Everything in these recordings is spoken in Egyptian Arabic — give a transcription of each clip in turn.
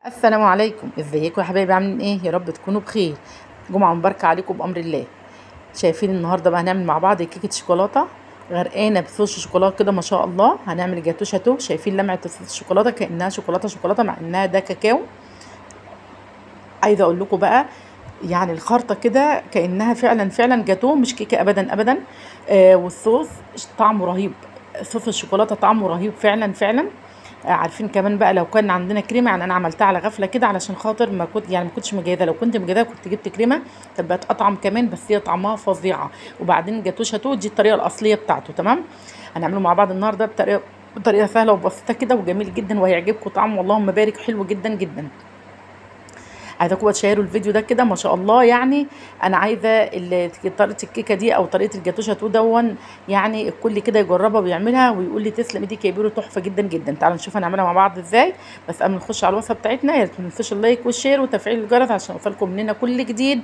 السلام عليكم، ازيكم يا حبايبي؟ عاملين ايه؟ يا رب تكونوا بخير. جمعه مباركة عليكم بامر الله. شايفين النهارده بقى هنعمل مع بعض كيكة شوكولاتة غرقانة بصوص شوكولاتة كده ما شاء الله. هنعمل جاتو شاتو. شايفين لمعة صوص الشوكولاتة كانها شوكولاتة شوكولاتة مع انها ده كاكاو. عايزه اقول لكم بقى يعني الخرطة كده كانها فعلا فعلا جاتو مش كيكة ابدا ابدا. والصوص طعمه رهيب، صوص الشوكولاتة طعمه رهيب فعلا فعلا. عارفين كمان بقى لو كان عندنا كريمة، يعني انا عملتها على غفلة كده علشان خاطر ما كنت يعني ما كنتش مجهزة. لو كنت مجهزة كنت جبت كريمة كانت بقت اطعم كمان، بس هي طعمها فظيعة. وبعدين جاتو شاتو دي الطريقة الاصلية بتاعته. تمام، هنعمله مع بعض النهارده بطريقة سهلة وبسيطة كده وجميل جدا وهيعجبكم طعمه، اللهم بارك، حلو جدا جدا. عايزاكم تشيروا الفيديو ده كده ما شاء الله. يعني انا عايزه طريقه الكيكه دي او طريقه الجاتو شاتو دون يعني الكل كده يجربها ويعملها ويقول لي تسلم ايديك يا بيرو، تحفة جدا جدا. تعالوا نشوف هنعملها مع بعض ازاي. بس قبل ما نخش على الوصفة بتاعتنا يا ريت ما تنسوش ال like وال share وتفعيل الجرس عشان يوصلكم مننا كل جديد.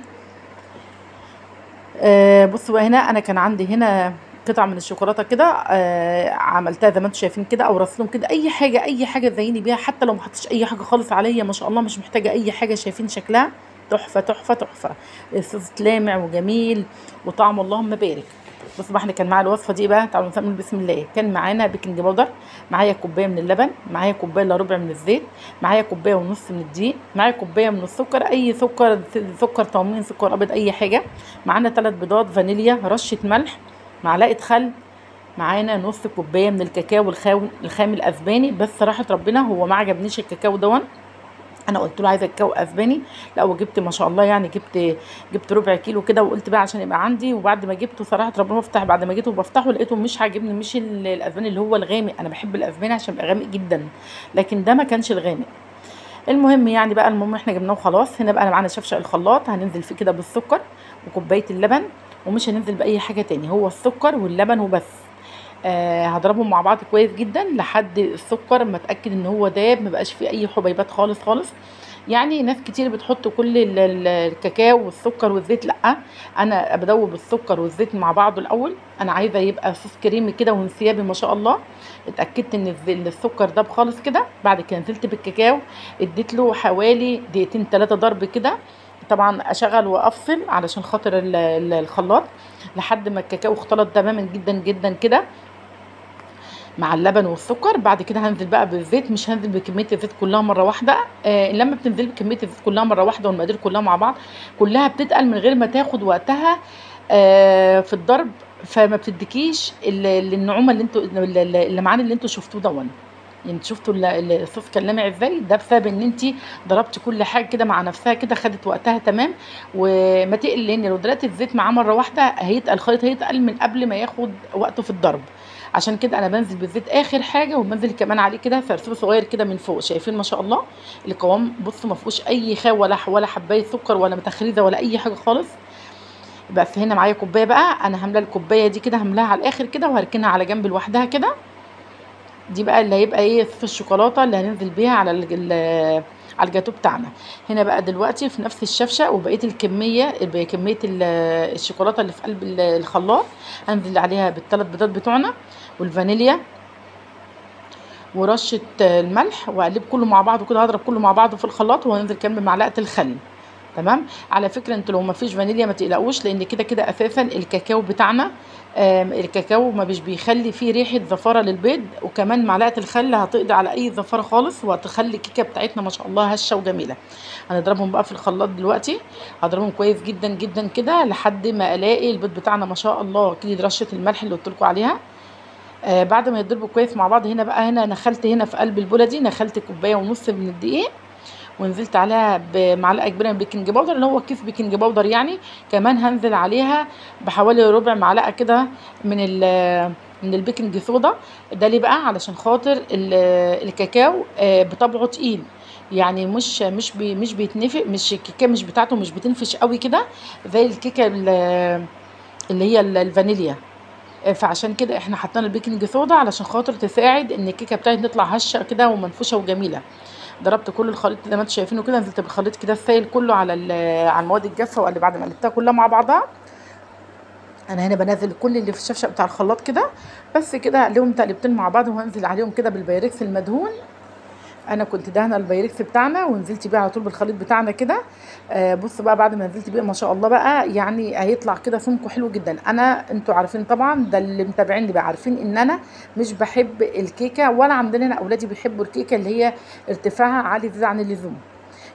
بصوا هنا انا كان عندي هنا قطع من الشوكولاتة كده، عملتها زي ما انتم شايفين كده او رسلهم كده، اي حاجة اي حاجة تزيني بيها، حتى لو ما حطيتش اي حاجة خالص عليا ما شاء الله مش محتاجه اي حاجة. شايفين شكلها تحفة تحفة تحفة، الصوص لامع وجميل وطعمه اللهم بارك. بصوا بقى احنا كان معايا الوصفة دي بقى، تعالوا نسمي بسم الله. كان معانا baking powder، معايا كوباية من اللبن، معايا كوباية الا ربع من الزيت، معايا كوباية ونص من الدقيق، معايا كوباية من السكر، اي سكر، سكر طمين، سكر ابيض، اي حاجة. معانا 3 بيضات، فانيليا، رشه ملح، معلقه خل، معانا نص كوباية من الكاكاو الخام الاسباني. بس صراحة ربنا هو ما عجبنيش الكاكاو دون، انا قلت له عايزه كاكاو اسباني، لا وجبت ما شاء الله يعني جبت ربع كيلو كده، وقلت بقى عشان يبقى عندي. وبعد ما جبته صراحة ربنا بفتح، بعد ما جيته وبفتحه لقيته مش عاجبني، مش الاسباني اللي هو الغامق. انا بحب الاسباني عشان يبقى غامق جدا، لكن ده ما كانش الغامق. المهم يعني بقى المهم احنا جبناه وخلاص. هنا بقى معانا شفشق الخلاط، هننزل فيه كده بالسكر وكوبايه اللبن، ومش هننزل باي حاجة تاني، هو السكر واللبن وبس. هضربهم مع بعض كويس جدا لحد السكر ما اتاكد ان هو داب، ما بقاش فيه اي حبيبات خالص خالص. يعني ناس كتير بتحط كل الكاكاو والسكر والزيت، لا انا بدوب السكر والزيت مع بعضه الاول. انا عايزه يبقى صوص كريمي كده وانسيابي ما شاء الله. اتاكدت ان السكر داب خالص كده. بعد كده نزلت بالكاكاو، اديت له حوالي دقيقتين 3 ضرب كده، طبعا اشغل وافصل علشان خاطر الخلاط، لحد ما الكاكاو اختلط تماما جدا جدا كده مع اللبن والسكر. بعد كده هنزل بقى بالزيت، مش هنزل بكمية الزيت كلها مرة واحدة. لما بتنزل بكمية الزيت كلها مرة واحدة والمقادير كلها مع بعض كلها بتتقل من غير ما تاخد وقتها في الضرب، فما بتديكيش النعومه اللي انتوا اللمعان اللي انتوا شفتوه دون. يعني شفتوا الصوص كان لامع ازاي؟ ده بسبب ان انت ضربتي كل حاجة كده مع نفسها كده، خدت وقتها تمام. وما تقل، لان لو دلقتي الزيت معاه مرة واحدة هيتقل الخليط، هيتقل من قبل ما ياخد وقته في الضرب. عشان كده انا بنزل بالزيت اخر حاجة، وبنزل كمان عليه كده سرسوب صغير كده من فوق. شايفين ما شاء الله القوام؟ بصوا ما فيهوش اي خاوه ولا حبايه سكر ولا متخريزه ولا اي حاجة خالص. بس هنا معايا كوباية بقى، انا هملى الكوباية دي كده، هملاها على الاخر كده وهركنها على جنب لوحدها كده. دي بقى اللي هيبقى ايه في الشوكولاتة اللي هننزل بيها على على الجاتو بتاعنا. هنا بقى دلوقتي في نفس الشفشه وبقية الكمية، بكمية الشوكولاتة اللي في قلب الخلاط، هنزل عليها بالثلاث بيضات بتوعنا والفانيليا ورشه الملح، واقلب كله مع بعضه كده، هضرب كله مع بعضه في الخلاط، وهننزل كمان بمعلقه الخل. تمام. على فكرة انتوا لو ما فيش فانيليا ما تقلقوش، لان كده كده اساسا الكاكاو بتاعنا الكاكاو ما مش بيخلي فيه ريحه زفاره للبيض، وكمان معلقه الخل هتقضي على اي زفاره خالص، وهتخلي الكيكه بتاعتنا ما شاء الله هشه وجميلة. هنضربهم بقى في الخلاط دلوقتي، هضربهم كويس جدا جدا كده لحد ما الاقي البيض بتاعنا ما شاء الله كده. رشه الملح اللي قلت لكم عليها. بعد ما يضربوا كويس مع بعض، هنا بقى هنا نخلت هنا في قلب البوله دي، نخلت كوباية ونص من الدقيق، ونزلت عليها بمعلقه كبيرة من baking powder اللي هو كيس baking powder يعني. كمان هنزل عليها بحوالي ربع معلقه كده من ال baking soda. ده ليه بقى؟ علشان خاطر الكاكاو بطبعه تقيل، يعني مش بيتنفق، مش الكيكه مش بتاعته مش بتنفش قوي كده زي الكيكه اللي هي الفانيليا. فعشان كده احنا حطينا ال baking soda علشان خاطر تساعد ان الكيكه بتاعتنا تطلع هشه كده ومنفوشه وجميلة. ضربت كل الخليط زي ما انتم شايفينه كده، نزلت بالخليط كده السايل كله على المواد الجافه، وقال بعد ما قلبتها كلها مع بعضها. انا هنا بنزل كل اللي في الشفشه بتاع الخلاط كده بس كده، اقلبهم تقلبتين مع بعض، وهنزل عليهم كده بالبايركس المدهون. انا كنت دهنه البايركس بتاعنا ونزلت بيه على طول بالخليط بتاعنا كده. بصوا بقى بعد ما نزلت بيه ما شاء الله بقى يعني هيطلع كده سمكة حلو جدا. انا انتوا عارفين طبعا، ده اللي متابعيني بقى عارفين ان انا مش بحب الكيكه، ولا عندنا هنا اولادي بيحبوا الكيكه اللي هي ارتفاعها عالي زيادة عن اللزوم.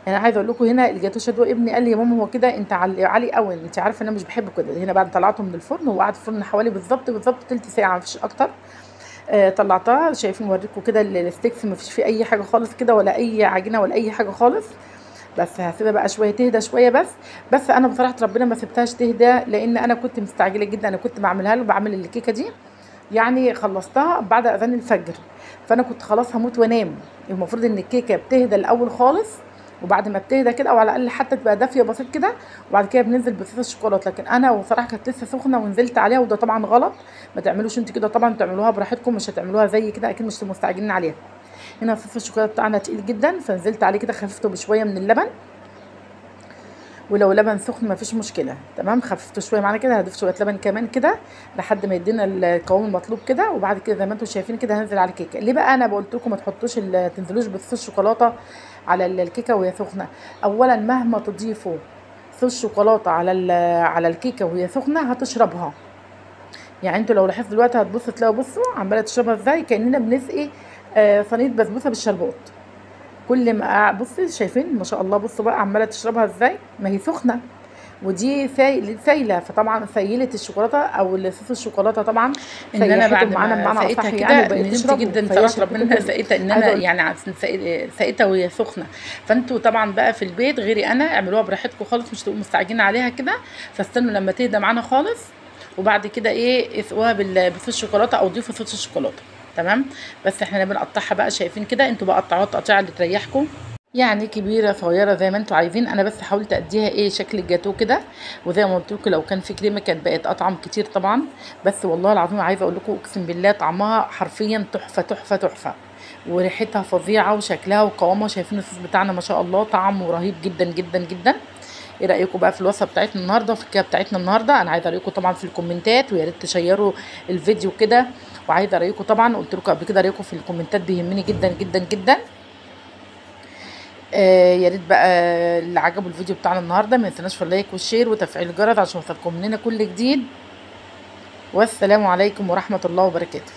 يعني عايزه اقول لكم هنا الجاتوه شدوه ابني قال لي يا ماما هو كده انت عالي قوي، انت عارفه ان انا مش بحب كده. هنا بعد طلعته من الفرن، وقعد في الفرن حوالي بالظبط بالظبط تلت ساعة مفيش اكتر. طلعتها شايفين اوريكم كده ال sticks مفيش فيه اي حاجة خالص كده، ولا اي عجينه ولا اي حاجة خالص. بس هسيبها بقى شوية تهدى شوية بس انا بصراحة ربنا ما سبتهاش تهدى، لان انا كنت مستعجلة جدا. انا كنت بعملها له، بعمل الكيكه دي يعني خلصتها بعد اذان الفجر، فانا كنت خلاص هموت وانام. المفروض ان الكيكه بتهدى الاول خالص، وبعد ما بتهدى كده او على الاقل حتى تبقى دافيه بسيط كده، وبعد كده بننزل بصوص الشوكولاتة. لكن انا وصراحة كانت لسه سخنة ونزلت عليها، وده طبعا غلط، ما تعملوش انتوا كده طبعا، تعملوها براحتكم، مش هتعملوها زي كده اكيد، مش مستعجلين عليها. هنا صوص الشوكولاتة بتاعنا تقيل جدا، فنزلت عليه كده خففته بشوية من اللبن، ولو لبن سخن مفيش مشكلة. تمام، خففته شوية معانا كده، هضيف شوية لبن كمان كده لحد ما يدينا القوام المطلوب كده. وبعد كده زي ما انتم شايفين كده هنزل على الكيكه. ليه بقى انا قلت لكم ما تحطوش تنزلوش بصوص الشوكولاتة على الكيكه وهي سخنة؟ اولا مهما تضيفوا صوص شوكولاتة على الكيكه وهي سخنة هتشربها. يعني انتوا لو لاحظتوا دلوقتي هتبصوا تلاقوا بصوا عماله تشربها ازاي، كاننا بنسقي صينية بسبوسه بالشربات. كل ما بصي شايفين ما شاء الله، بصوا بقى عماله تشربها ازاي، ما هي سخنة ودي سايله، فطبعا سيلت الشوكولاتة او صوص الشوكولاتة طبعا. ان انا بعد ما سقيتها كده ندمت جدا صراحة ربنا، سقيتها ان انا يعني سقيتها وهي سخنة. فانتوا طبعا بقى في البيت غيري انا اعملوها براحتكم خالص، مش تبقوا مستعجلين عليها كده، فاستنوا لما تهدى معانا خالص، وبعد كده ايه اسقوها بصوص الشوكولاتة او ضيفوا صوص الشوكولاتة. تمام، بس احنا بنقطعها بقى شايفين كده، انتوا بقى قطعوها التقطيعه اللي تريحكم، يعني كبيرة صغيرة زي ما انتوا عايزين. انا بس حاولت اديها ايه شكل الجاتوه كده، وزي ما قلت لكم لو كان في كريمة كانت بقت اطعم كتير طبعا. بس والله العظيم عايزه اقول لكم اقسم بالله طعمها حرفيا تحفة تحفة تحفة، وريحتها فظيعة وشكلها وقوامها. شايفين الصوص بتاعنا ما شاء الله طعمه رهيب جدا جدا جدا. ايه رايكم بقى في الوصفة بتاعتنا النهارده وفي الكيكه بتاعتنا النهارده؟ انا عايزه رايكم طبعا في الكومنتات، ويا ريت تشيروا الفيديو كده، وعايزه رايكم طبعا، قلت لكم قبل كده رايكم في الكومنتات بيهمني جدا جدا جدا. يا ريت بقى اللي عجبه الفيديو بتاعنا النهارده ما ينساناش في ال like وال share وتفعيل الجرس عشان يوصلكم مننا كل جديد. والسلام عليكم ورحمة الله وبركاته.